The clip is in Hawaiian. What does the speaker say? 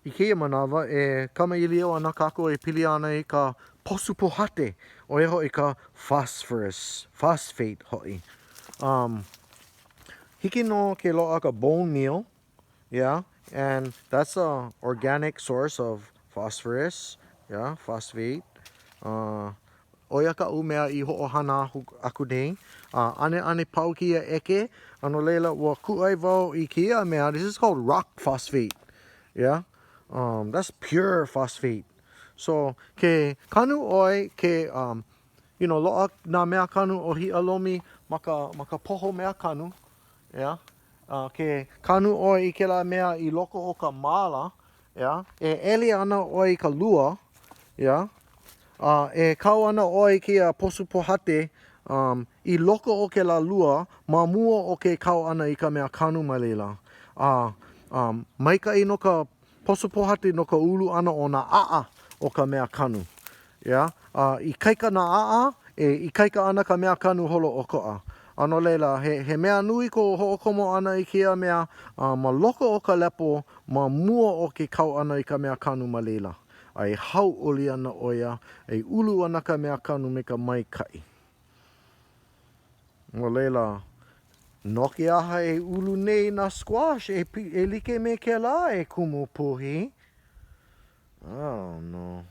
I kēia manawa, e kamaʻilio ana kākou e pili ana i ka posu pohate, ʻo ia hoʻi ka phosphorus, phosphate hoʻi. Um, hiki nō ke loaʻa ka bone meal, yeah, and that's a organic source of phosphorus, yeah, phosphate. Uh, ʻO ia kaʻu mea i hoʻohana aku nei. A ʻaneʻane pau kēia ʻeke, a no laila, ua kūʻai wau i kēia mea, this is called rock phosphate, yeah, um, that's pure phosphate. So, ke kanu ʻoe, ke, um, you know, loaʻa nā mea kanu ʻōhiʻa lomi ma ka, ma ka poho mea kanu, yeah, uh, ke kanu ʻoe i kēlā mea i loko o ka māla, yeah, e ʻeli ana ʻoe i ka lua, yeah, A e kau ana ʻoe i kēia posu pohate um, i loko o kēlā lua ma mua o ke kau ʻana i ka mea kanu ma laila. A um, maikaʻi nō ka posu pohate no ka ulu ʻana o nā aʻa o ka mea kanu. Yeah? A ikaika nā aʻa, e ikaika ana ka mea kanu holoʻokoʻa. A no laila, he, he mea nui ko hoʻokomo ʻana i kēia mea uh, ma loko o ka lepo ma mua o ke kau ʻana i ka mea kanu ma laila. A e hauʻoli ana ʻo ia, e ulu ana ka mea kanu me ka maikaʻi. No laila, no ke aha e ulu nei nā squash e, e like me kēlā e Kumu Puhi? I don't know.